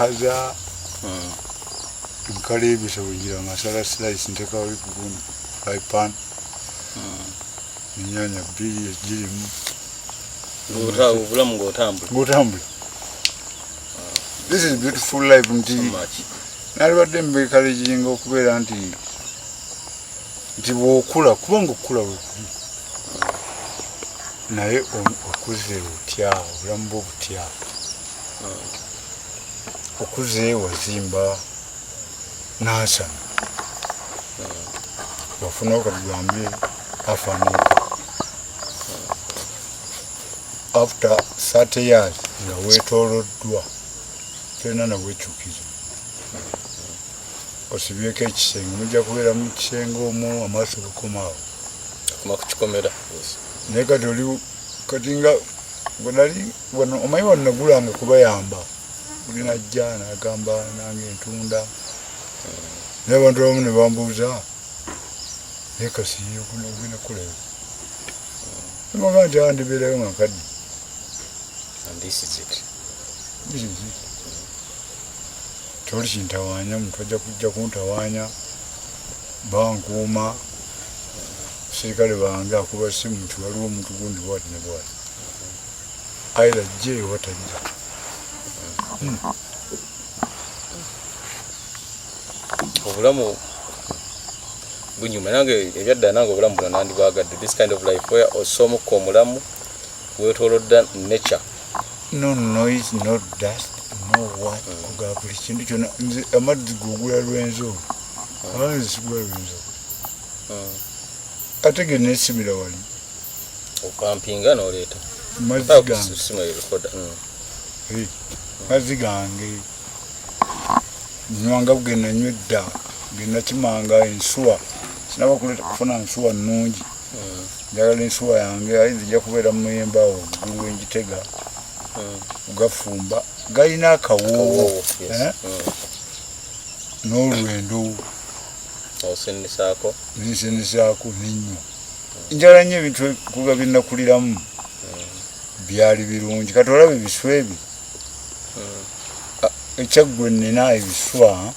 Nkaza nkaleebesa bwegira nga nsala slice, ntekawo kugundi fry pan, ennyanya bbiri egirimu. Obulamu ng'otambula. Ng'otambula. This is beautiful life nti So much. Nalibadde mbekalejinga okubeera nti bw'okula, kubanga okukula wekuli, naye okuze otya? Obulamu bwo butya? Okuze, wazimba Nansana, wafunawo katugambe afanika after 30 years nga weetooloddwa, tolina nabwekyukizo, osibyeko ekisenge, mujja kubeera mu kisenge omwo, amaaso gakomaawo. Akoma ku kikomera. Naye kati oli kati nga bwenali wano, omanyi wano nagulanga kubayamba, buli najja nagamba nange ntunda, naye abantu abamu ne bambuuza, naye kasi ogenda kukolayo? Nemaga nti awa ndibeerayo nga nkadde. And this is it. This is it. Toli kintawaanya, muntu ajja kujja kuntawaanya, bankuuma sirikale bange, akuba simu nti waliwo omuntu gundi bwati ne bwati, aira jje oba tajja. Obulamu bunyuma. Nange ebyaddala, nange obulamu buno nandibwagadde, this kind of life where ossa omukka omulamu, weetoolodda nature. No noise, no dust, no what, kuga buli kintu kyonna. Nze amazzi gogula Lwenzolo, abange sigula Lwenzolo, ate ge nesimira wali. Opampinga n'oleeta. Mazzi gange. Simu erekoda. Eh, mazzi gange nywanga ge nanywa edda, ge nakimanga ensuwa. Sinaba kuleta kufuna nsuwa nnungi. Njagala ensuwa yange, aye zijja kubeera mu muyembe awo waggulu wengitega ogafumba, galina akawoowo. Kawoowo, yes. Eh? N'olwendo. Osindisaako. Nensenesaako nenywa. Njagala nnyo ebintu kuga byenakuliramu, byali birungi. Kati olaba ebiswa ebyo ekyaggwe, nina ebiswa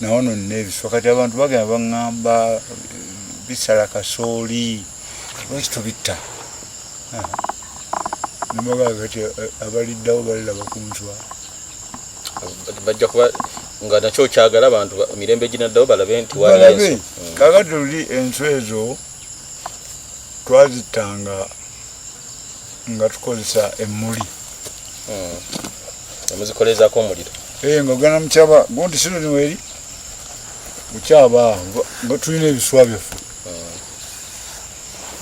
nawono, nina ebiswa. Kati abantu bagenda baŋŋamba bisala kasooli, lwaki tobitta? Nemagaa kati abaliddawo baliraba ku nswa. Bajja kuba nga nakyo kyagala abantu mirembe ginaddawo balabe nti waliyo balabe. Enswa. Kakati luli enswa ezo twazittanga nga tukozesa emmuli. Nemuzikolezaako omuliro. Eh, nga ogenda mukyaba gundi sizoni weri mukyaba awo nga tulina ebiswa byaffe,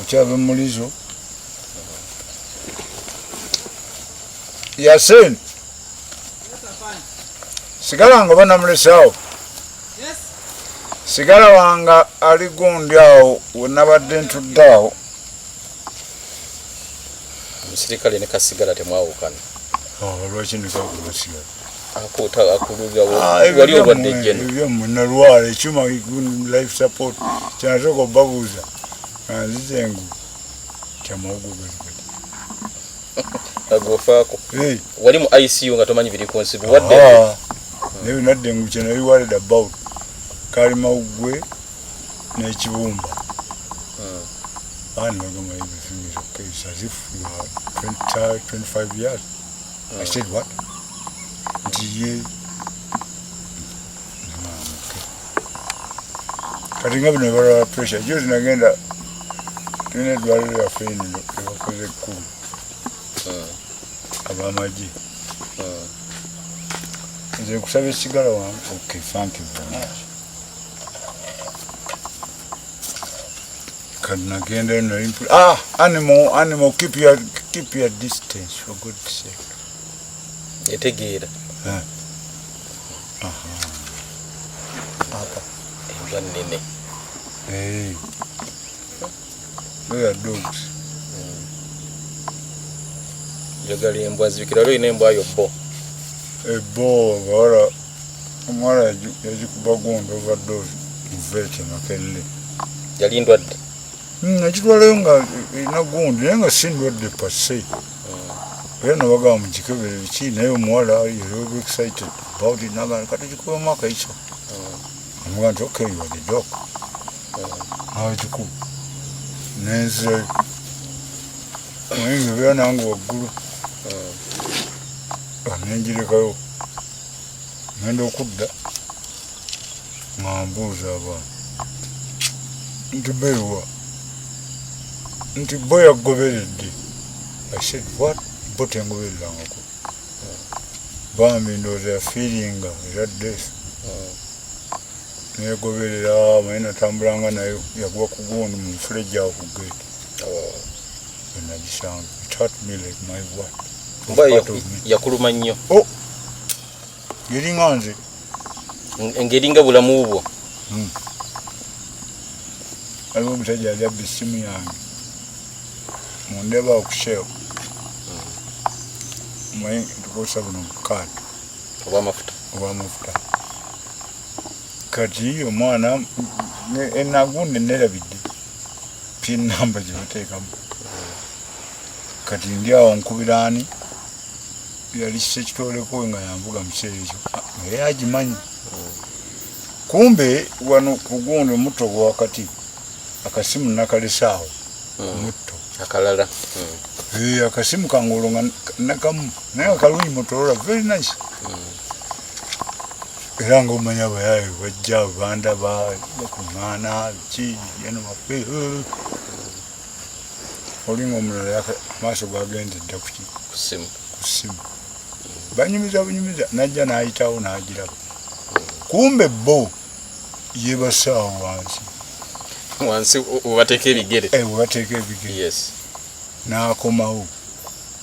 okyaba emmuli zo. Yasin, sigala nga banamulesaawo, sigala wanga ali gundi awo wenabadde ntudde awo. Omusirikale ne kasigala temwawukana. Oh, lwaki nikakubasigala? Akuuta akuluga wali obadde ejjeno. Ebyammwe nalwala ekyuma life support, kyanasooka obabuuza nga nzize engulu kyamawugo gali gati. Agofaako. Hey. Wali mu ICU nga tomanyi biri ku nsi wadde. Ah, naye nadda engulu kye nali worried about kaali mawuggwe n'ekibumba. Baani bagamba everything is okay. It's as if you are 20, 25 years. I said, "What?" Nti ye. Ngamba, "Okay." Kati nga bino balwala pressure, juzi nagenda, tulina eddwaliro lyaffe eno lyebakoze ekkulu ab'amagye. Nze nkusaba esigala wange. Okay, thank you very much. Kati nagendayo nali ah, animal, animal, keep your distance, for God's sake. Etegeera. Eh. Aha. Apa. Embwa nnene. Hey. Those are dogs. Njagala embwa zibikira olina embwa yo bo. Ebo bawala, omuwala yagikuba gundi overdose muveeti Makerere. Yali ndwadde? Nakitwalayo nga erina gundi, naye nga si ndwadde per se. Era nabagamba mugikebere biki, naye omuwala yali excited about it, nagamba kati gikubemu akaiso. Amugamba nti okay, you are the doc. Nagikuba nenzirayo, naye nga ebeera nange waggulu, nengirekayo. Ngenda okudda nga mbuuza abaana nti beewa, nti bo yagoberedde. I said, what? Bo tengobererangako. Bambi ndowooza yafiiringa era death negoberera. Naye natambulanga nayo, yagwa ku gundi mu mufulejje awo ku gate wenagisanga. It hurt me like my what. Mbwa Part of me. Yakuluma nnyo. Oh, eringa nze. Ngeringa bulamu bwo. Waliwo omusajja yali abba essimu yange mundeba awo ku Shell, manyi tukozesa buno bukaadi obwamafuta. Obwamafuta. Kati omwana enagundi nerabidde PIN number gye bateekamu. Kati ndi awo nkubiraani yali sekitoleko nga yanvuga mu kiseera ekyo, naye agimanyi. Kumbe wano ku gundi omutto gwakati akasimu nakalese awo mutto. Akalala. Eh, akasimu kange olwo nga nakamu, naye nga kalungi, Motorola, very nice. Era nga omanya abayaaye bajja bandaba, bakuŋŋaana biki eno mafe. Olinga omulala amaaso gagenze dda kuki? Ku ssimu. Ku ssimu. Banyumiza bunyumiza, najja n'ayitawo n'agiraba. Kumbe bo yebasaawo wansi. Wansi webateeka ebigere. Eh, webateeka ebigere. N'akomawo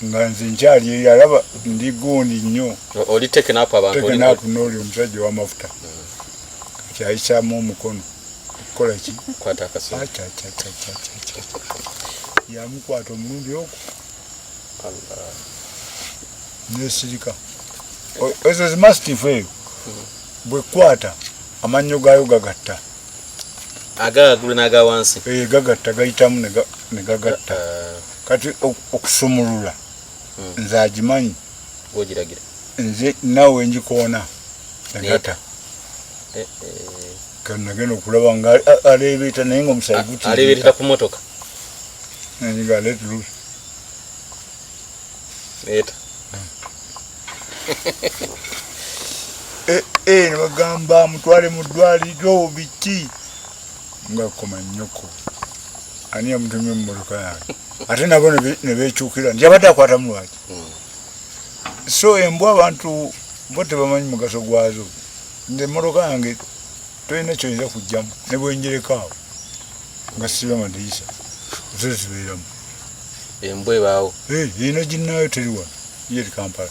nga nze nkyali eyo, alaba ndi gundi nnyo. Oli taken up abantu taken up n'oli omusajja ow'amafuta. Kati ayisaamu omukono okukola ki? Kwata akasimu. Acacacacacaca, yamukwata omulundi ogwo. Allah. Nesirika. Ezo zi mastiff eyo bwekwata amannyo gaayo gagatta. Agagulu n'aga wansi. Eh, gagatta, gayitamu ne gagatta. Kati okusumulula nze agimanyi. Gwogiragira. Nze naawe njikoona negata. Eh, eh. Kati nagenda okulaba nga aleebeeta, naye nga omusayi guti. Aleebeetera ku motoka. Nga let loose. Leeta. Eh, eh, ne bagamba mutwale mu ddwaliro biki, nga koma nnyoko, ani yamutumye mu mmotoka yange? Ate nabo ne beekyukira nti abadde akwatamu lwaki. So embwa abantu bo tebamanyi mugaso gwazo. Nze emmotoka yange tolina kyoyinza kugjamu, ne bwenjereka awo nga siba amadirisa, zo zibeeramu. Embwa ebaawo. Eh, erina ginnaayo, teri wano, ye eri Kampala.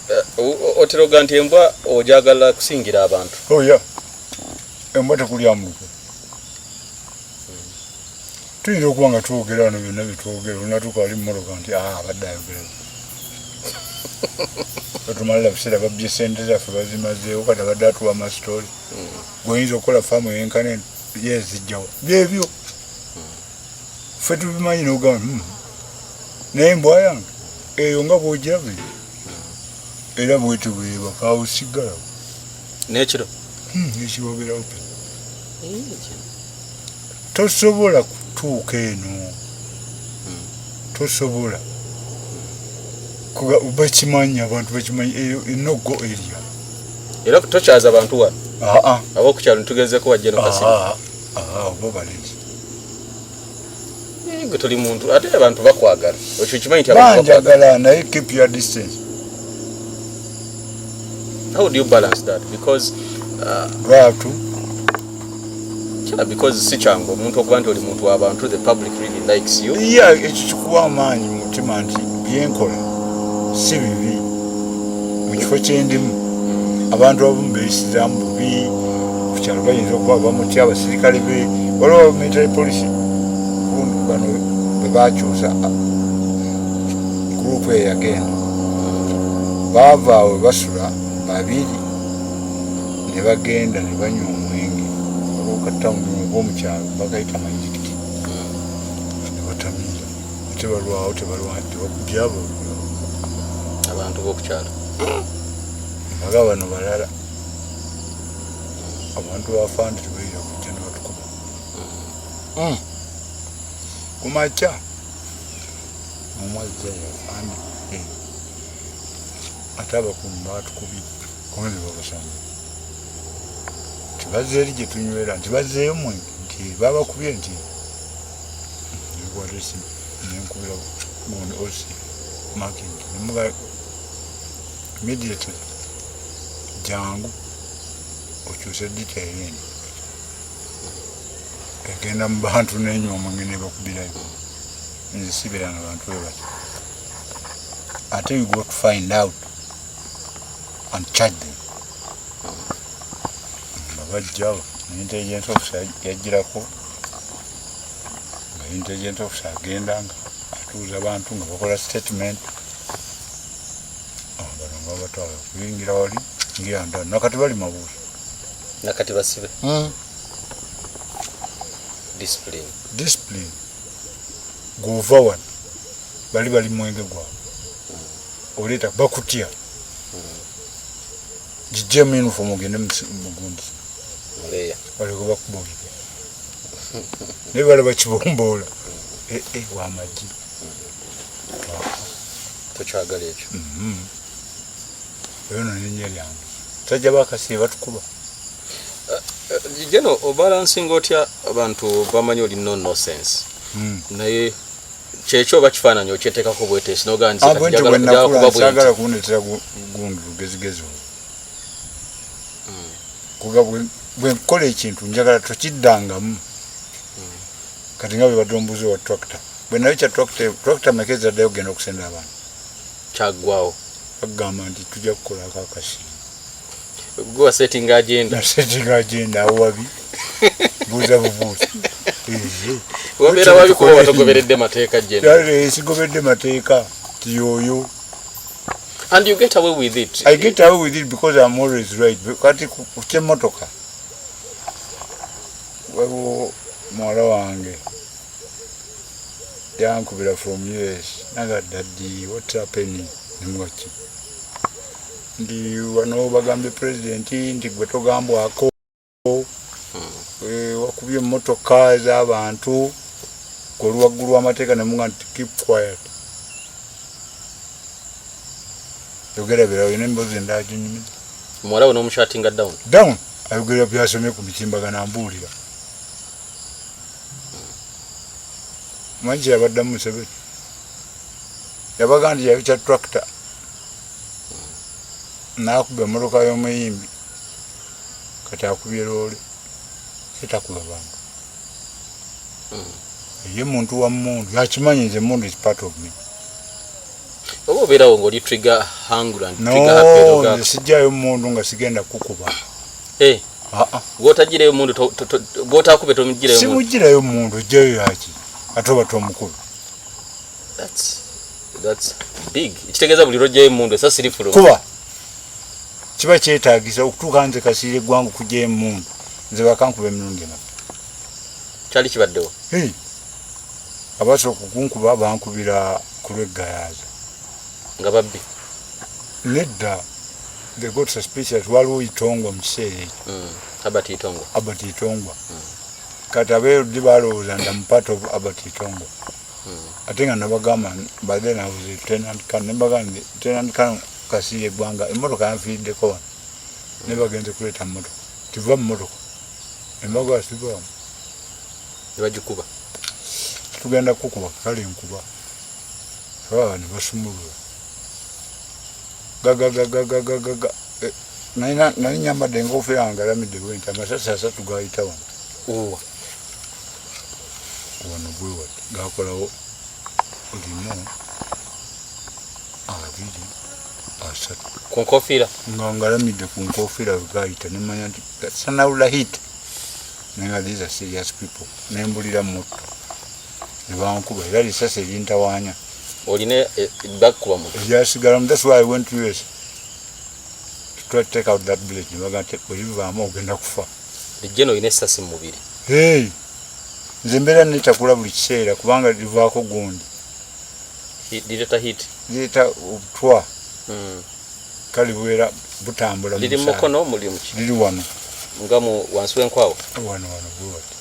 Eh, otera oga nti embwa ojagala kusingira abantu. Oh yeah. Embwa tekulyamu lukwe. Tuyinza okuba nga twogera wano byonna byetwogera, olunatuuka wali mummotoka nti, "Ah, abadde ayogera." Otumalira biseera, babbye sente zaffe bazimazeewo, kati abadde atuwa amasitooli. Gweoyinza okukola faamu eyenkana eno yezijjawa? Byebyo ffe tubimanyi nogamba, Naye embwa yange eyo nga bwogiraba era bwetyo bwebaka awo, siggalawo. N'ekiro? Ekiwabeerawo pe tosobola kutuuka eno, tosobola. Bakimanyi, abantu bakimanyi, eyo no go area. Era tokyaza abantu wano? Aa. Ab'okukyalo ntugezeko wajja no kasimu. Oba balenzi. Gwe toli muntu, ate abantu bakwagala, ekyo kimanyi nti abantu bakwagala. Banjagala, naye keep your distance. How do you balance that? Because lwatu. Yeah, because si kyangu omuntu okuba nti oli muntu w'abantu, the public really likes you. Ya, ekyo kikuwa amaanyi mu mutima nti byenkola si bibi. Mu kifo kyendimu abantu abamu beeyisizaamu bubi ku kyalo, bayinza okuba bamutya abasirikale be waliwo military police bano bwe bakyusa gurupu eyo yagenda, baava awo basula babiri ne bagenda ne banywa omwenge olwokatawuni ogw'omukyalo, bakayita mayirikiti, ne batamiira. Tebalwawo, tebalwa, tebakubyabo. Abantu b'okukyalo. Nga bano balala abantu bafandi tebayira kujja nebatukuba kumakya. Omwazza yafandi ate abakuumi batukubye kumbe babasanga nti bazze eri gye tunywera, nti bazzeeyo mwe, nti babakubye, nti nekwata esimu nenkubira gundi OC Marking, nemuga immediately jangu okyuse detail eno egenda mu bantu nenywa omwenge nebakubirayo. Nze sibeera na bantu bwe bati. Ate you go to find out and charge them. Nga bajja, intelligence officer yajjirako, nga intelligence officer agenda nga atuuza abantu nga bakola statement. Ah, bano nga babatwala okuyingira wali ngira nakati bali mabuuso. Nakati basibe. Discipline. Discipline. Gwova wano bali bali mwenge gwabwe, oleeta bakutya, gijjemu uniform ogende mugundi. Muleya. Baleke bakubuulire, naye balaba kibomboola. Eh, eh, wamagi. Tokyagala ekyo. Eyo no linnya lyange sajja bakasiye batukuba. Geno obalansinga otya? Abantu bamanyi oli no nonsense, naye kyekyo oba kifaananyi okyeteekako bweteesi nogaa nti Ah, bwe nti bwe njagala nakula kuba bwe saagala nti. kundetera gundi lugezigezi olwo, kuga bwe nkola ekintu njagala tokiddangamu. Kati nga bwe badde ombuzi wa tractor, bwe nayo kya tractor, tractor meka ezaddayo okugenda okusenda abantu? Kyaggwawo. Bagamba nti tujja kukolako akasiimo. Gwe wasettinga agenda. Nasettinga agenda awo wabi, buuza bubuuza. Wabeera wabi kuba watogoberedde mateeka geno. Sigobedde mateeka tiyoyo. And you get away with it. I get away with it because I'm always right. Kati ku kyemmotoka waliwo muwala wange yankubira from US, naga, "Daddy, what's happening?" Nemwaki nti wano bagambye president nti gwe togambwako. Wakubye emmotoka ez'abantu, gwe oli waggulu w'amateeka. Nemuga nti keep quiet, yogera birawo yina emboozi endala ginyumiza. Muwala we n'omushuttinga down. Down. Ayogera byasomye ku mitimbagano, ambuulira. Manyi kyeyabaddamu Museveni, yabaga nti yayokya tractor n'akuba emmotoka y'omuyimbi, kati akubye loole, etakuba bantu. Ye muntu wa mundu yakimanyi nze mundu is part of me. Oba obeerawo ng'oli trigger hungry and trigger happy. No, oga nze sijjayo mundu nga sigenda kukuba. Ah, ah. Gw'otaggirayo mundu gw'otakube tomugirayo mundu. Simugirayo mundu, ojjayo yaki ate oba tomukuba? That's big. Ekitegeeza buli lw'ojjayo emundu esasi lifuluma. Kuba kiba kyetagisa okutuuka nze Kasirye eggwanga okugyayo emundu, nze bakankuba emirundi emeka? Kyali kibaddewo. Hey, abasooka okunkuba bankubira ku lw'eggayaaza. Nga babbi? Nedda, they got suspicious. Waliwo Itongwa mu kiseera ekyo. Herbert Itongwa. Albert Itongwa. Kati abeeruddi balowooza nti am part of Albert Itongwa, ate nga nabagamba by then I was a lieutenant colonel. Nembagamba nti lieutenant colonel Kasirye eggwanga, emmotoka yanfiiriddeko wano, naye bagenze kuleeta mmotoka, tiva mu mmotoka, embaga sivaamu. Ne bagikuba. Tugenda kukuba. Kale nkuba baba ne basumulula gagagagagagaga. Nali nyambadde enkofiira nga ngalamidde bwe nti, amasasi 3 gayita wano. Uwa. Wano bwe wati gakolawo 1, 2, 3. Ku nkofiira? Nga ngalamidde ku nkofiira we gayita, nemanya nti sanawula hit, naye nga these are serious people. Nembulira mutto ne bankuba era lisasi erintawaanya. Olina bakuba mu eryasigalamu. That's why I went to US to try to take out that bullet. Ne bagamba nti bwe ogenda kufa. Lijjeno olina essasi mu mubiri. Hey, nze mbeera netakula buli kiseera kubanga livaako gundi. Lireeta heat. Lireeta obutwa. Kale bubeera butambula. Liri mu mukono, muli muki? Liri wano. Nga mu wansi w'enkwawa? Wano wano bwewati.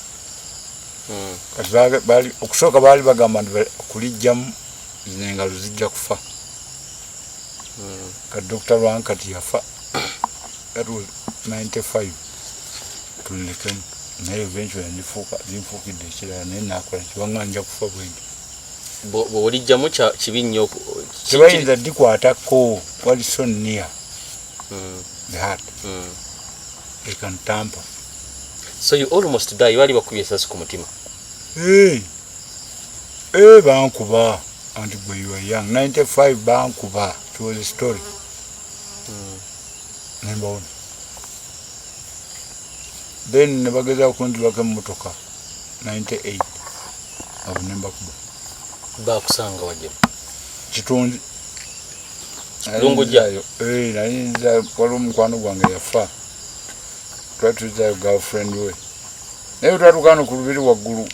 Kati baali okusooka baali bagamba nti kulijjamu zino engalo zijja kufa. Kati Dr. Lwanga kati yafa. That was 95. Tulekemu. Naye eventually ndifuuka zinfuukidde ekirala naye naakola kibanga nja kufa bwenti. Bw'olijjamu kibi nnyo. Tebayinza dikwatako, wali so near the heart. They can tamper. So you almost die, bali bakubye esasi ku mutima. Hey. Hey, bankuba. Anti gwe you are young. 95 bankuba. It was a story. Nembawona. Then ne bagezaako kunzibako emmotoka 98. Abo ne mbakuba. Bakusanga wajja? Kitunzi. Lungujja? Eh, nali nzaayo, waliwo omukwano gwange yafa. Twali tuzaayo girlfriend we. Naye twatuuka wano ku lubiri waggulu.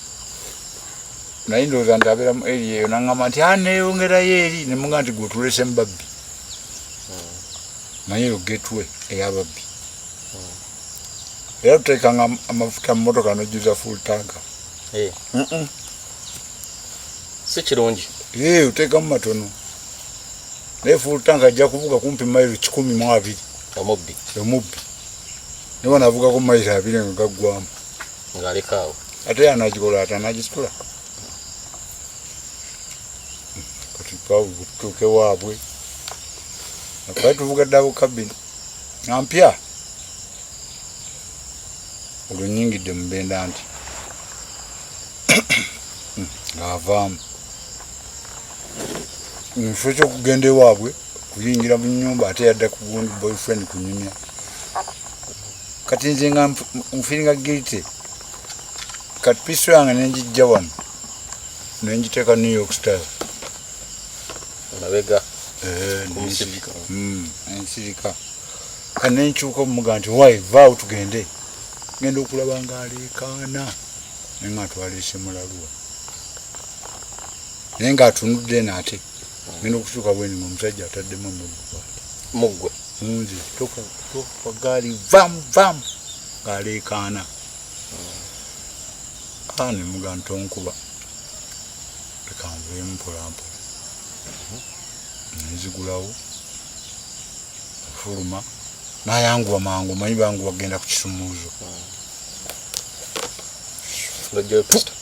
Naye ndowooza nti abeera mu area eyo n'aŋŋamba nti a neeyongerayo eri ne mugamba nti gwe otulese mu babbi. Manyi eyo gateway ey'ababbi. Era tuteekanga amafuta mu mmotoka n'ojjuza full tank. Eh. Si kirungi. Eh, oteekamu matono. Naye full tank ajja kuvuga kumpi mayiro 120. Omubbi. Omubbi. Naye wano avugako mayiro 20 nga gaggwamu. Ng'aleka awo. Ate anagikola ate anagisitula. Kati tutuuke waabwe. Twali tuvuga double cabin. Nga mpya. Olwo nnyingidde mu benda nti ng'avaamu. Mu kifo ky'okugenda ewaabwe kuyingira mu nnyumba ate yadda ku gundi boyfriend kunyumya. Kati nze nga nfeelinga guilty. Kati pistol yange ne ngijja wano ne ngiteeka New York style. Mabega. Eh, Ku musipi. Nsirika. Kati ne nkyuka omugamba nti why vaawo tugende. Ngenda okulaba ng'aleekaana naye nga twaleese mulaluwa. Naye ng'atunudde eno ate. Ngenda okukyuka bweni ng'omusajja ataddemu emmundu bw'ati. Muggwe. Munze toka toka gaali vamu vamu ng'aleekaana. Ah, ne mugamba nti tonkuba. Leka nveemu mpola mpola. Ne nzigulawo. Fuluma. N'ayanguwa mangu, omanyi banguwa kugenda ku kisumuuzo. Ng'oggyayo pistol.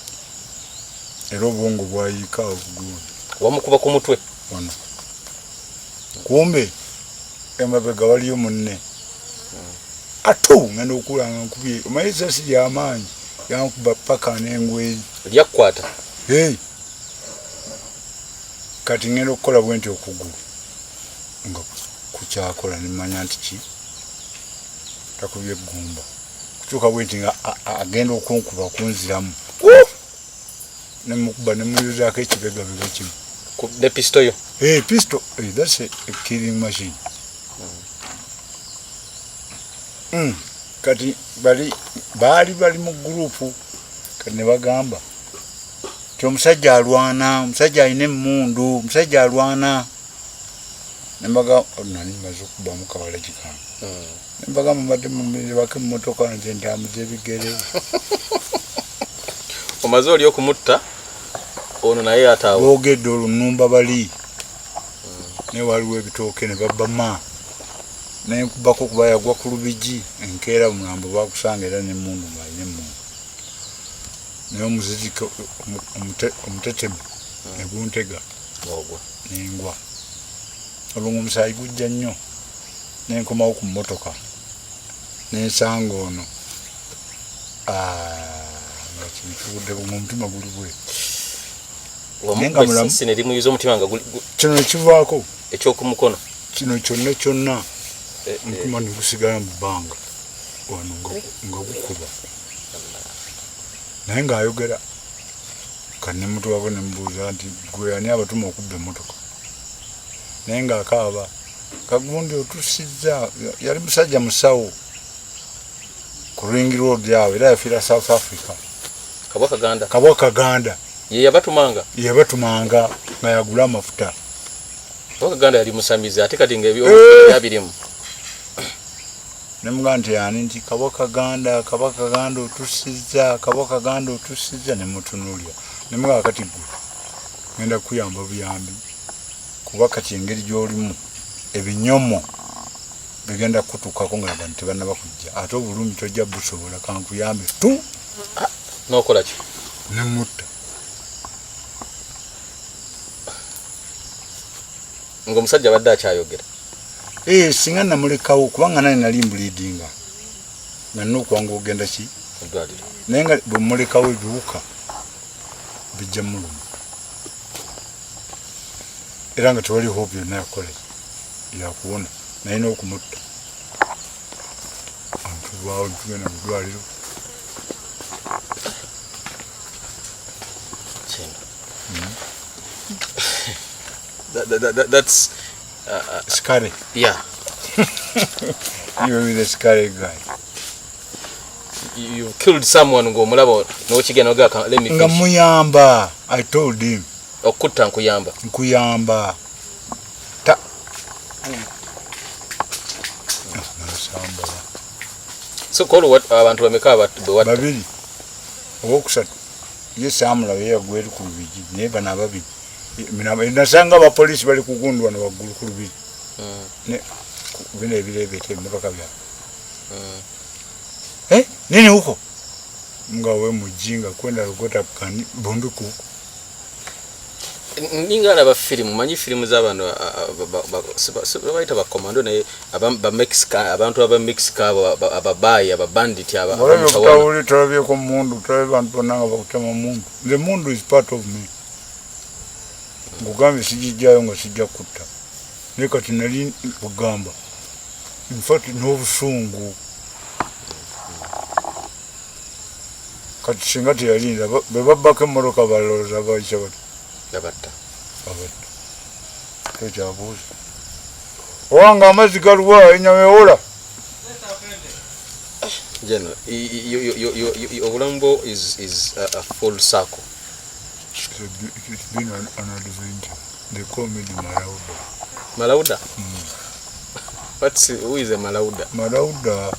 Era obwongo bwayiika awo bugundi. Wamukuba ku mutwe. Wano. Kumbe emabega waliyo munne. Atu ngenda okula nga nkubye. Omanyi essasi ly'amaanyi yankuba paka n'engweri. Lyakukwata? Hey. Kati ngenda okukola bwe nti okugulu nga kukyakola ne mmanya nti ki takubye eggumba. Kukyuka bwe nti nga agenda okunkuba kunziramu. Ne mukuba ne muyuzaako ekibegabega kimu. Ne pistol yo? Hey, pistol. Hey, that's a killing machine. Kati baali bali mu gurupu kati ne bagamba nti omusajja alwana, omusajja alina emmundu, omusajja alwana. Ne mbagamba nali mmaze okubamu kawalagi kange. Ne mbagamba mbadde mumubako emmotoka nze ntambuza ebigere. Omaze oli okumutta ono naye ataawo. Boogedde olwo nnumba bali. Naye waliwo ebitooke ne babama. Naye nkubako kuba yagwa ku lubigi enkeera omulambo bakusanga era n'emmundu ng'alina emmundu. Naye omuziziko omuteteme ne guntega. Ogwa. Nengwa. Olwo ng'omusaayi gujja nnyo. Ne nkomawo ku mmotoka. Ne nsanga ono. Nga kino kivudde ng'omutima guli bwe. Wamukuba essasi ne limuyuza omutima nga guli Kino ne kivaako. Eky'oku mukono. Kino kyonna kyonna omutima ne gusigala mu bbanga wano nga gukuba. Naye ng'ayogera kati ne mutuwako ne mubuuza nti gwe ani abatuma okubba emmotoka. Naye ng'akaaba kagundi otusizza yali musajja musawo ku Ring Road awo era yafiira South Africa. Kabwa Kaganda. Kabwa Kaganda. Ye yabatumanga? Yabatumanga nga yagula amafuta. Kabaka Ganda yali musamize ate kati nga ebyabirimu. Nemuga nti ani nti Kabaka Ganda, Kabaka Ganda otusizza, Kabaka Ganda otusizza, ne mutunuulira. Nemuga kati gwe ngenda kuyamba buyambi kuba kati engeri gy'olimu ebinyomo bigenda kukutuukako nga abantu tebannaba kujja, ate obulumi tojja busobola, kankuyambe tu. N'okola ki? Nemutta. Ng'omusajja abadde akyayogera. Singa namulekawo kubanga naye nali mbulidinga nga nina okwanga ogenda ki eddwaliro, naye nga bwe mulekawo ebiwuka bijja muluma era nga tewali hope yonna yakukola yakuwona, nalina okumutta. Antuvaawo ntugenda mu ddwaliro. Kino. That's Scary. Yeah. You will be the scary guy. You killed someone ng'omulaba n'okigenda n'ogamba, let me nga finish. Muyamba, I told him. Okutta nkuyamba. Nkuyamba ta nasamba. So kolo abantu bameka bwe watta? Babiri, owokusatu ye saamulaba, ye yagwa eri ku lubigi, naye bano ababiri nasanga abapoliisi bali kugundu wano waggulu ku lubiri. Bino ebireebeta emmotoka byabwe. Eh, nini huko nga we mujinga kwenda rogota kani bunduku huko. Ninga alaba firimu, manyi firimu z'abantu babayita bakomando, naye abantu aba Mexico, abo ababayi, ababanditi. Olabye obutawuli, tolabyeko mundu, tolabye bantu bonna nga bakutema mundu. The mundu is part of me. Nkugambye sigijjayo nga sijja kutta, naye kati nali kugamba infact n'obusungu kati singa teyalinda bwe babbako emmotoka balowooza bayisa bati. Yabatta. Abatta, tokyabuuza owange amazzi galuwa, enyama ewola. Jeno, obulamu bwo is a full circle. It's been an adventure. They call me the Marauder. Malauda? Who is a Malauda? Marauder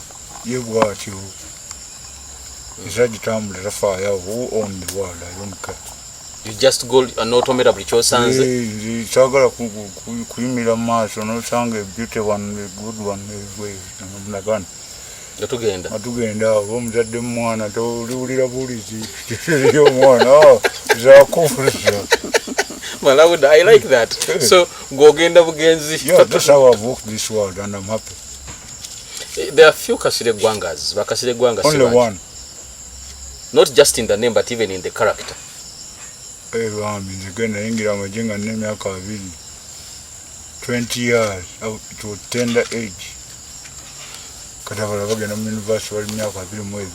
ye bw'atyo esagitambula tafaayo who own the world, I don't care. You just go n'otomera buli kyosanze. Eh, nze saagala kuyimira mu maaso nosanga a beauty one, a good one, nagana. Nga tugenda. Nga tugenda oba omuzadde mumwana toliwulira bulizi eri omwana zakubuza. Malauda, I like that. So ng'ogenda bugenzi. Yeah, that's how I've walked this world and I'm happy. There are few Kasirye Gwangas. Bakasire Gwanga si Only bangi. one. Not just in the name but even in the character. Eh, bambi nze genda nayingira amagye nga nina emyaka 20, 20 years to tender age. Kati abalala bagenda mu university bali mu myaka 22,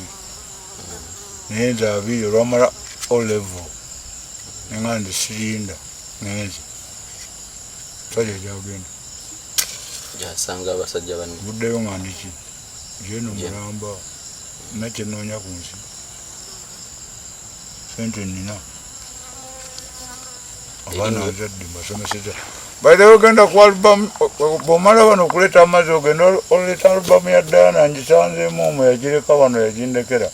naye nze 20 olwamala O level nenga nze sirinda ngenze sajja gyagenda. Gyasanga abasajja banne. Buddeyo nga ndiki jeno. Je. Mulamba nina kyenoonya ku nsi, sente nina, abaana nzadde, mbasomeseza. By the way, ogenda ku album bwomala wano okuleeta amazzi, ogenda oleeta album ya Diana, ngisanzeemu omwo, yagireka wano, yagindekera.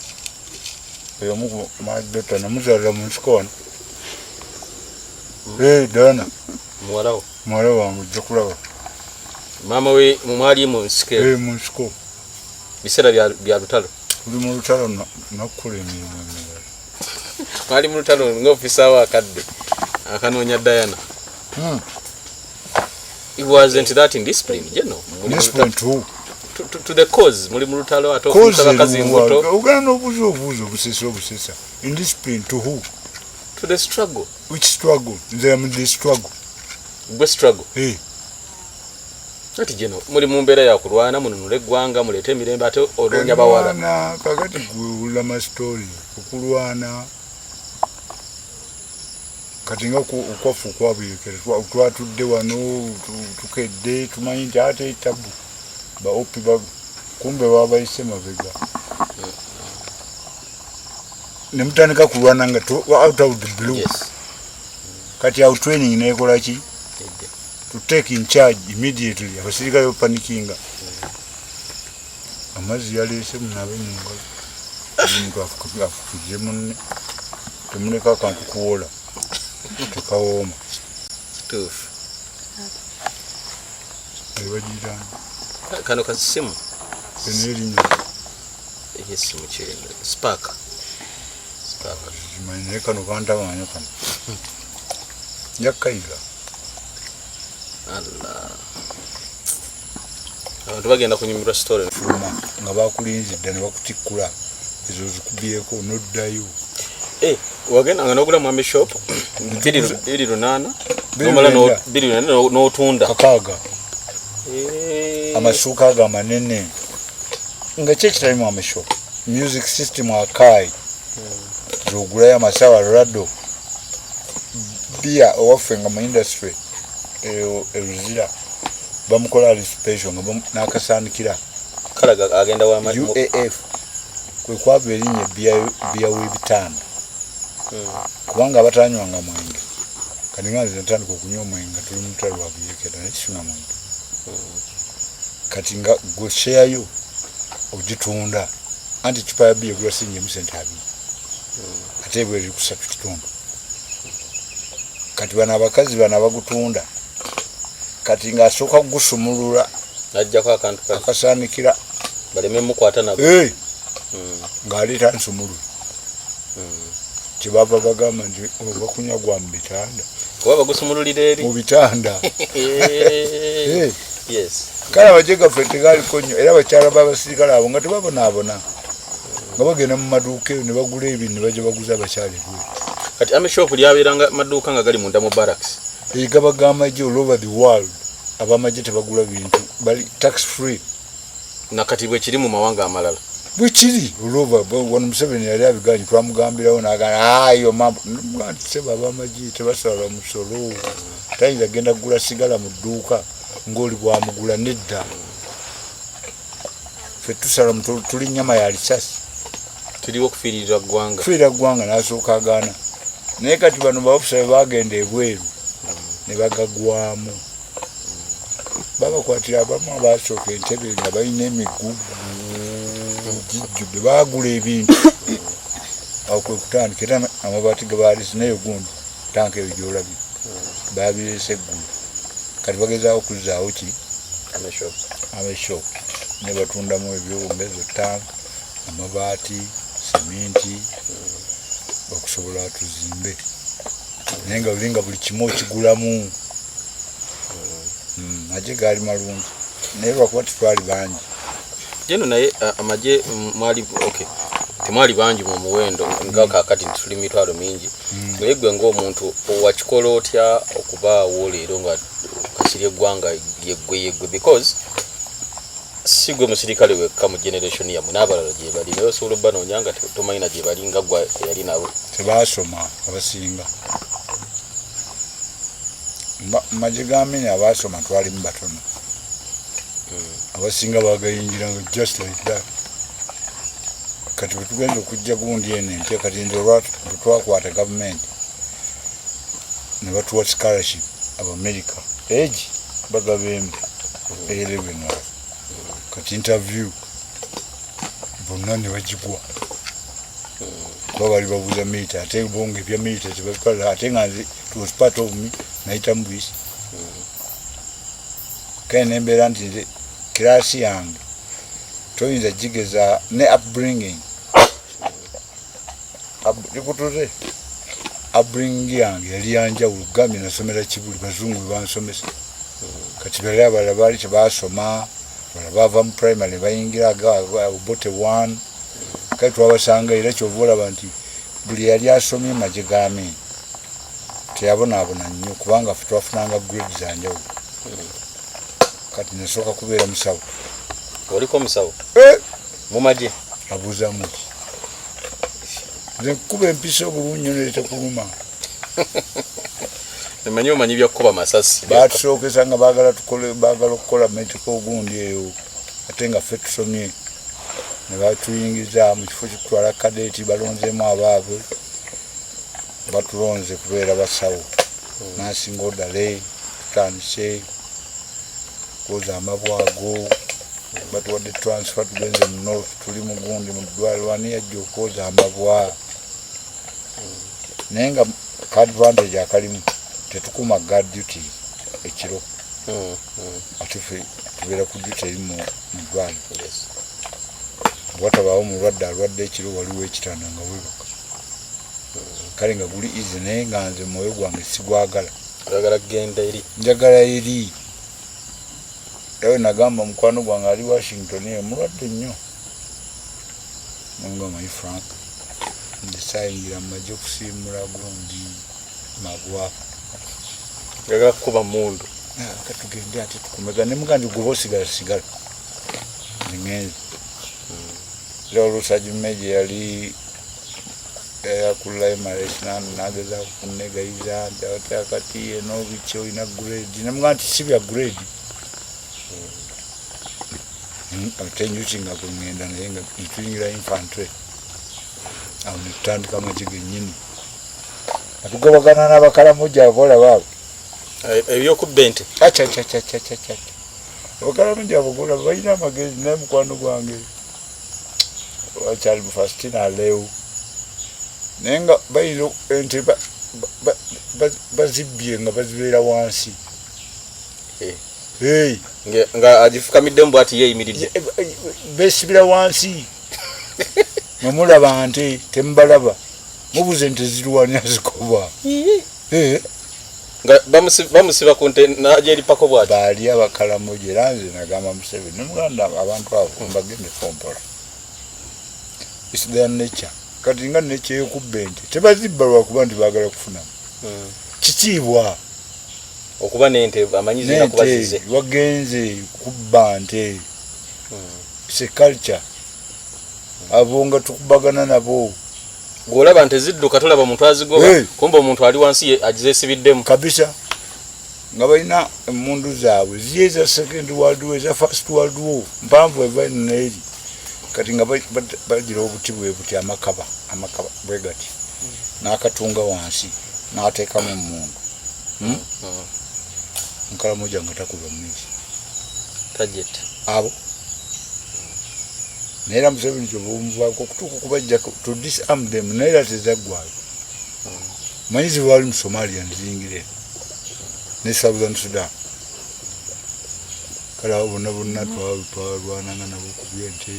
Oyo omu ku my daughter namuzaalira mu nsiko wano. Eh, Diana. Muwalawo. Muwala wange, ojja kulaba. Maama we mwali mu nsiko eyo? Eh, mu nsiko. Biseera bya lutalo. Tuli mu lutalo nakukola emirimu emirala. Mwali mu lutalo ng'ofisaawo akadde akanoonya Diana. It wasn't that indiscipline, you know. Muli mu Discipline to to the cause, muli mu lutalo ate ofuusa bakazi mbuto. Ogenda n'obuuza obuuza obusesa obusesa. Indiscipline to who? To the struggle. Which struggle? Nze am the struggle. Gwe struggle. Hey. Ati geno muli mu mbeera ya kulwana mununule eggwanga muleete emirembe ate onoonya bawala. Okulwana, kakati gwe owulira ma story okulwana kati nga okwaffe okwabuyekera twatudde wano tukedde tumanyi nti ate tabu ba OP kumbe babayise mabega. Nemutandika kulwana nga out of the blue. Kati awo training nekola ki? To take in charge immediately. Abasirikale bapanikinga. Amazzi yaleese, munabe mu ngalo, omuntu afukirire munne, temuleka akantu kuwola, tekawooma. Kituufu. Ebagiyitani? Kano kasimu. Enerinnya. Eyesimu kyendo spark, spark. Kimanyi, naye kano kantamanyo, kano njakkayiga. Allah, abantu bagenda kunyumirwa story. Fuluma nga bakulinze dda ne bakutikkula ezo zikubyeko noddayo. Eh, wagenda nga nogula mu army shop 2800, nomala 29. 29 n'otunda. 6. Eh. Amasuuka ago amanene nga ki ekitalimu army shop? Music system Akai zogulayo, amasawa Rado, bia owaffe nga mu industry eyo eruzira bamukola ali special nga n'akasaanikira. Kalaga agenda wa UAF kwe kwava erinnya bia w'ebitaano, kubanga abatanywanga mwenge. Kati nga nze natandika okunywa omwenge nga tuli mu lutalo lwa buyekera, naye sinywa mwenge. Kati nga gwe sheyayo ogitunda, anti ecupa ya bia egula siringi emu sente 20, ate ebweru eri kusatu kitundu. Kati bano abakazi bano abagutunda, kati ng'asooka kugusumulula, najjako akantu kali akasaanikira baleme mukwata nabo. Hey! Ng'aleeta nsumulule. Kyebava bagamba nti oba kunywa gwa mu bitanda. Kuba bagusumululira eri. Mu bitanda. Eh. Hey. Kale amagye gaffe tegaliko nnyo, era abakyala b'abasirikale abo nga tebabonaabona, nga bagenda mu maduuka eyo ne bagula ebintu ne bajja baguza abakyala ebweru. Kati army shop lyabeeranga maduuka nga gali munda mu barracks? Egaba g'amagye all over the world, abamagye tebagula bintu, bali tax free. Nakati bwe kiri mu mawanga amalala? Bwekiri all over. Wano Museveni yali abiganye, twamugambirawo nagamba ayo mambo nti seba, abamagye tebasala musolo, tayinza genda kugula sigala mu dduuka ng'oli bwamugula, nedda. Ffe tusala tuli nyama ya lisasi. Turiwo okufiiririra ggwanga. Kufiira ggwanga. Nasooka agaana, naye kati bano baofisa bwe bagenda ebweru ne bagagwamu, babakwatira abamu abasooka entebe nga balina emigugu gijjudde, bagula ebintu. Awo kwe kutandika, era amabaati ge baalese naye gundi tanka eyo gyolabye babireese eggulu. Kati bagezaako okuzzaawo ki? Army shop. Army shop ne batundamu ebyongezo, tanka, amabaati, seminti, okusobola tuzimbe, naye nga buli nga buli kimu okigulamu. Amagye gaali malungi, naye lwakuba tetwali bangi. Jeno naye amagye mwali okay, temwali bangi mu muwendo nga kaakati nti tuli mitwalo mingi, naye gwe ng'omuntu owakikola otya okubaawo leero nga kasiri eggwanga yeggwe yeggwe? Because si gwe musirikale wekka mu generation yammwe, n'abalala gye bali, naye osobola obbanoonya nga tomanyi na gye bali nga gwe eyali nabo. Tebaasoma abasinga. Mu magye ga Amini abaasoma twalimu batono. Abasinga bagayingiranga just like that. Kati bwe tugenda okujja gundi eno empya, kati nze olwa bwe twakwata gavumenti ne batuwa scholarship Abamerica, egi bagaba emu A11 awo. Kati interview bonna ne bagigwa, kuba bali babuuza military, ate bo nga ebya military tebabikola, ate nga nze it was part of me, nayitamu bwisi. Kale nembeera nti nze class yange toyinza gigeza ne upbringing. Likutuze upbringing yange yali yanjawulo. Gambye nasomera Kibuli, bazungu be bansomesa. Kati bali abalala baali tebasoma, balala bava mu primary bayingira Obote one. Kale twabasanga, era kyova olaba nti buli yali asomye magye ga Amin teyabonaabona nnyo, kubanga ffe twafunanga grade zanjawulo. Kati nasooka kubeera musawo. Oliko omusawo? Eh! Mu magye? Abuuzamu ki? Nze nkukuba empisa obulungi nnyo ne tekuluma. Emanyi omanyi byakukuba masasi. Batusookesa nga baagala tukole, baagala okukola medical gundi eyo, ate nga ffe tusomye. Ne batuyingiza mu kifo kyokutwala cadet, balonzeemu abaabwe, batulonze kubeera basawo. Nursing orderly. Tutandise kwoza amabwago, batuwadde transfer, tugenze mu north, tuli mugundi mu ddwaliro. Ani yajja okwoza amabwa? Naye nga ka advantage akalimu, tetukuma guard duty ekiro. Ate ffe tubeera ku duty eri mu ddwaliro. Bwatabaawo mulwadde alwadde ekiro, waliwo ekitanda nga weebaka. Kale nga guli easy, naye nga nze mwoyo gwange sigwagala. Oyagala kugenda eri. Njagala eri. Era nagamba mukwano gwange ali Washington eyo, mulwadde nnyo, nga manyi Frank, nze sayingira mu magye kusiimula gundi mabwa. Oyagala kukuba mundu. Katugende ate tukumega nemuga nti guba osigala sigala ngenze. Era oluusi meje yali yakulula MRS, nagezaako kunegayiza nti ate akati eno biki, olina grade. Nemuga nti si bya grade. Ate enjuki nga kwengenda, naye nga netuyingira infantry. Awo netutandika amagye gennyini, atugabagana n'abakalamoja abolaba abo. Ebyokubba ente. Acacacacacaca, abakalamoja abo golaba balina amagezi. Naye mukwano gwange akyali mufastina aleewo, naye nga bayina ente bazibbye nga bazibeera wansi. Eh. Nga agifukamiddemu bwati, yeeyimiridde. Besibira wansi, mwemulaba nte temubalaba, mubuze nte zirwanya zikoba. Nga bamusiba ku nte nagyeripako bwati. Baali abakalamoja. Era nze nagamba Museveni, nemuganda, abantu abo mbagende kompola, it's their nature. Kati nga nature eyokubba ente, tebazibba lwakuba nti baagala kufunamu kitiibwa. Okuba n'ente amanyi zirina kuba zize. Wagenze kubba nte. It's a culture. Abo nga tukubagana nabo. Gwolaba nte zidduka, tolaba omuntu azigoba. Kumba omuntu ali wansi agizeesibiddemu. Kabisa, nga balina emundu zaabwe ziri eza Second World War, eza First World War, mpanvu eva eno neeri. Kati nga bagira obuti bwe buti, amakaba amakaba bwe gati, n'akatunga wansi n'ateekamu emundu. Nkalamoja nga takuba miisi. Target. Abo naye era Museveni kyova omuvaako okutuuka okubajja to disarm them, naye era tezaggwayo. Manyi zibaali mu Somalia neziyingira eno ne Southern Sudan. Kale abo bonna bonna twalwananga nabo ku byente,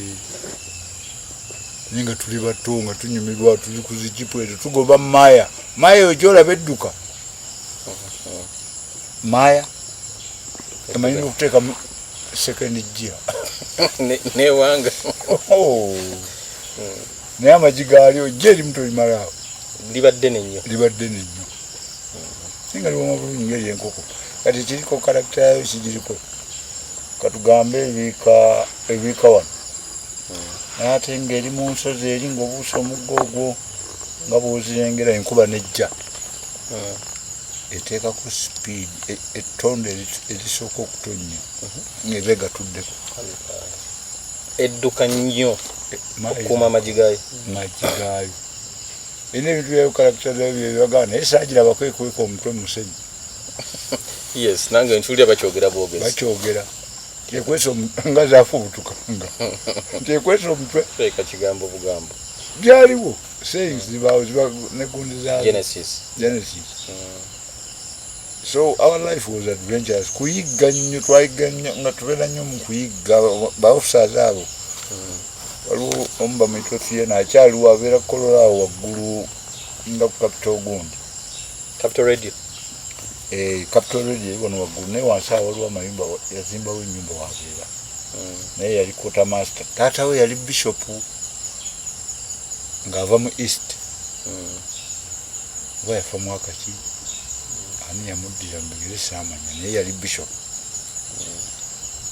naye nga tuli bato, nga tunyumirwa, tuli ku zijipu ezo tugoba maya maya eyo gyolaba edduka. Maya emanyi nokuteekamu second gear. Newanga. Oh. Naye amagi gaalyo jje erimu tolimalaawo. Liba ddene nnyo. Liba ddene nnyo, naye nga liwooma bulungi ngeri enkoko. Kati kiriko character yayo, kigiriko katugambe ebiika ebiika wano, naye ate ngaeri mu nsozi eri ngaobuusa omugga ogwo nga bwozirengera, enkuba nejja, eteekako speed, ettondo erisooka okutonnya ng'eba egatuddeko. Edduka nnyo okukuuma amagi gaayo. Magi gaayo. Erina ebintu byayo, character zayo byebibagamba, naye saagirabako ekweka omutwe mu musenyu. Yes, nange nkiwulira bakyogera bwogezi. Bakyogera tekwesa nga zafubutukanga ntekwesa omutwe. Teeka kigambo bugambo. Byaliwo sayings zibaawo, ziba negundi zaazo. Genesis. Genesis. So our life was adventurous, kuyigga nnyo, twayigga nnyo, nga tubeera nnyo mu kuyigga. Ba officers abo, waliwo omu bamuyita Otieno, akyaliwo, abeera Kololo awo waggulu nga ku Capital gundi. Capital Radio. Eh, Capital Radio eri wano waggulu, naye wansi awo waliwo amayumba, yazimbawo ennyumba wabeera. Naye yali quarter master, taata we yali bishop ng'ava mu East. Oba yafa mwaka ki, ani yamuddira mu bigere saamanya, naye yali bishop.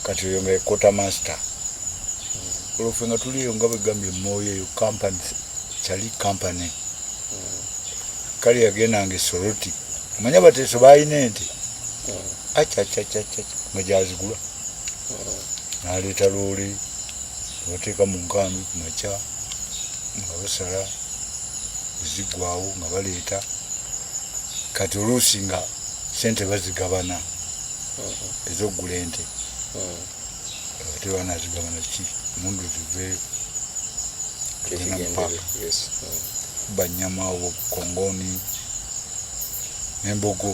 Kati oyo nga ye quarter master. Olwo ffe nga tuli eyo, nga bwegambye, emwoyo eyo company kyali company. Kale yagendanga e Soroti, omanye abateeso balina ente, acacacacaca nga gyazigula n'aleeta loole. Bateeka mu nkambi ku makya nga basala, ziggwawo nga baleeta. Kati oluusi nga sente bazigabana ez'okugula ente, ate banazigabana ki, mundu ziveeyo, tugenda mu paaka kuba nyama obwo kongoni n'embogo,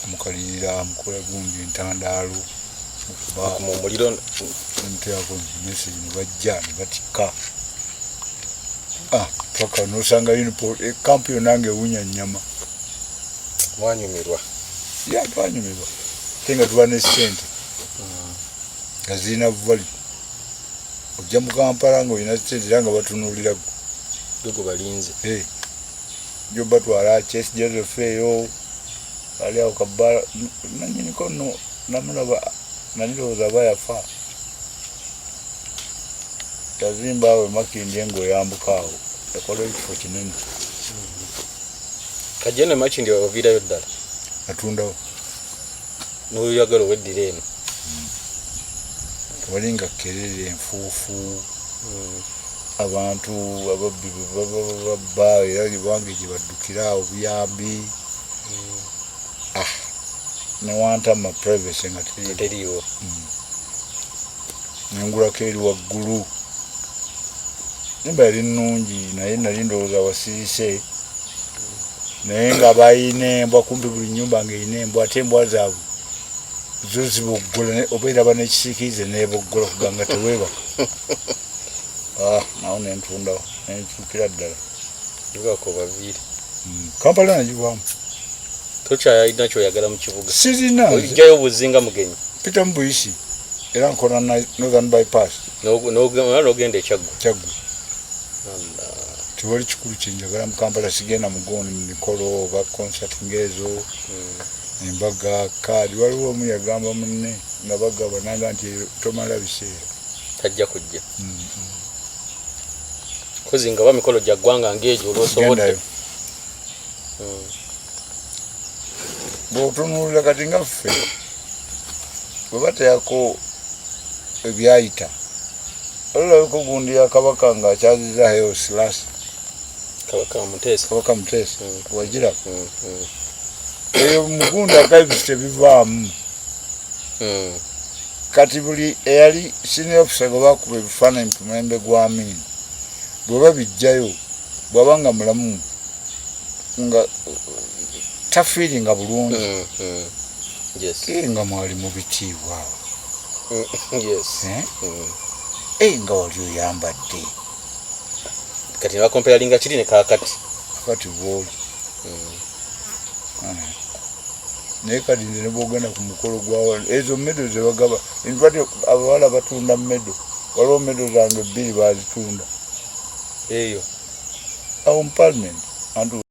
mukalirira, mukola gundi, entandaalo, mukuba Mukuma omuliro. Nemuteekako message ne bajja ne batikka. Ah, paka nosanga kampu yonna nga ewunya nnyama. Mwanyumirwa. Ya, twanyumirwa, ate nga tuba ne ssente nga zirina value. Ojja mu Kampala nga olina ssente era nga batunuulira gwe. Gwe gwe balinze. Eh, jo batwala Chase Joseph eyo ali awo kabala nanyiniko nno namulaba, nalirowooza aba yafa. Yazimba awo Makindye ng'oyambuka awo, yakola ekifo kinene. Kajeno Makindye waviirayo ddala? Atundawo. N'oyagala oweddira eno. Tewali nga kerere, enfuufu, abantu ababbi bwe baba babba, era bange gye baddukira awo buyambi. Ah, newantama privacy nga teriiwo. Teriiwo. Nengulako eri waggulu, nyumba yali nnungi, naye nali ndowooza wasirise, naye nga balina embwa kumpi buli nyumba ngaerina embwa, ate embwa zaabwe zo ziboggola oba eraba n'ekisiikirize neboggola kuganga teweebaka. Ah, nawo nentundawo nenkyukira ddala. Bako baviire. Kampala nagivaamu. Tokyayalina kyoyagala mu kibuga? Sirina. Ojjayo obuzinga mugenyi. Peter Mbuyisi, era nkola Northern Bypass. N'ogenda ekyaggwe. Kyaggwe. Tewali kikulu kyenjagala mu Kampala. Sigenda mugondi mu mikolo oba concert ngaezo, embaga, kaadi. Waliwo omu yagamba munne nga bagaba nanga nti tomala biseera. Tajja kujja kozi nga ba mikolo gya ggwanga ng'egyo olwosobodde. Gendayo. Bw'otunuulira kati nga ffe bwe bateekako ebyayita, olabiko gundi ya Kabaka ng'akyaziza Haile Selassie. Kabaka Muteesa. Kabaka Muteesa. Wagiraba? Mm. Eyo mugundi archives tebivaamu. Kati buli eyali senior officer gwe bakuba ebifaananyi ku mulembe gwa Amin, bwe babijjayo, bw'aba nga mulamu nga tafiiringa bulungi. Yes. Eh, nga mwali mu bitiibwa awo. Eh? Eh, nga wali oyambadde. Kati nebakompeyalinga kiri ne kaakati. Kati bwoli. Naye kati nze ne bwogenda ku mukolo gwa ezo medal zebagaba, infact abawala batunda medal, waliwo medal zange bbiri bazitunda eyo awo mu parliament anti.